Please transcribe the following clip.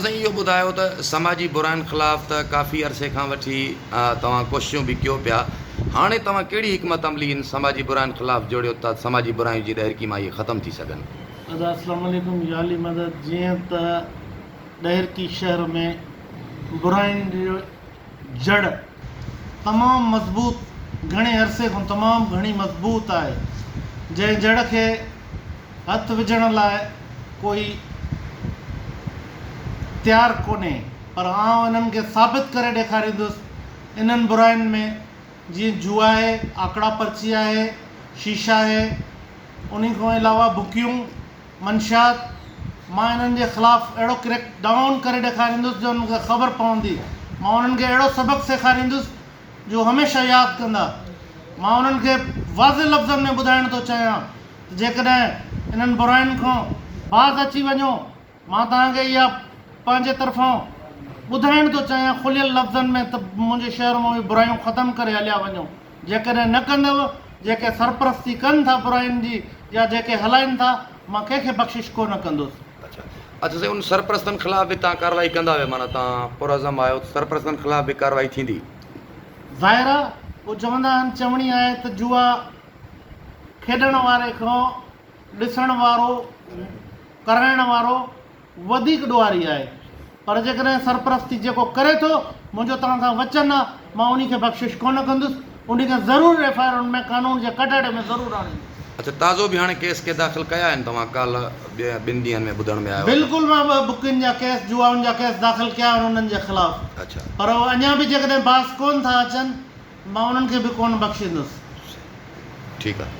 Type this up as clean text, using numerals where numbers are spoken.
سائين اهو ٻڌايو ته سماجي براين خلاف ته ڪافي عرصي کان وٺي توهان ڪوششون به ڪيو پيا هاڻي توهان ڪهڙي حڪمت عملي ان سماجي براين خلاف جوڙيو ته سماجي برايون جي ڏهرڪي مان اهي ختم ٿي سگهن. ادا اسلام عليڪم يا علي مدد جيئن ته ڏهرڪي شهر ۾ براين جو جڙ تمام مضبوط گهڻي عرصي کان تمام گهڻي مضبوط آهي جنهن جڙ کي هٿ وجهڻ لاء ڪوئي تيار ڪونهي پر آئون انهن کي ثابت ڪري ڏيکاريندس انهن براين ۾ جيئن جوا آهي، آڪڙا پرچي آهي، شيشا آهي، انهي کان علاوه بڪيون، منشيات، مان انهن جي خلاف اهڙو ڪريڪ ڊائون ڪري ڏيکاريندس جو انهن کي خبر پوندي، مان انهن کي اهڙو سبق سيکاريندس جو هميشه ياد ڪندا. مان انهن کي واضح لفظن ۾ ٻڌائڻ ٿو چاهيان ته جيڪڏهن انهن براين کان باز اچي وڃو، مان توهان کي اها پنهنجي طرفان ٻڌائڻ ٿو چاهيان کليل لفظن ۾ ته منهنجي شهر مان اهي برايون ختم ڪري هليا وڃو. جيڪڏهن نه ڪندؤ، جيڪي سرپرستي ڪن ٿا براين جي يا جيڪي هلائين ٿا، مان ڪنهن کي بخشش ڪو نه ڪندس. اڇا اڇا سائين ان سرپرستن خلاف به توهان ڪارروائي ڪندا ويو معنيٰ توهان پرعزم آهيو ته سرپرستن خلاف به ڪارروائي ٿيندي. ظاهر آ هو چوندا آهن چوڻي آهي ته جوا کيڏڻ واري کان ڏسڻ وارو ڪرائڻ وارو وڌيڪ ڏوهاري آهي پر جيڪڏهن سرپرستي جيڪو ڪري ٿو منهنجو توهان سان وچن آ مان انهي کي بخشش ڪونه ڪندس انهي کي ضرور ايف I آرن ۾ قانون جي ڪٽهڙي ۾ ضرور آڻيندس. اڇا تازو به هاڻي ڪيس ڪي داخل ڪيا آهن توهان ڪالهه ٻن ڏينهن ۾ ٻڌڻ ۾ آيو آهي ته. بلڪل مان بڪين جا ڪيس جوائن جا ڪيس داخل ڪيا آهن انهن جي خلاف اڇا. پر اهي اڃا به جيڪڏهن باز ڪونه ٿا اچن مان انهن کي به ڪونه بخشيندس. ٺيڪ آهي.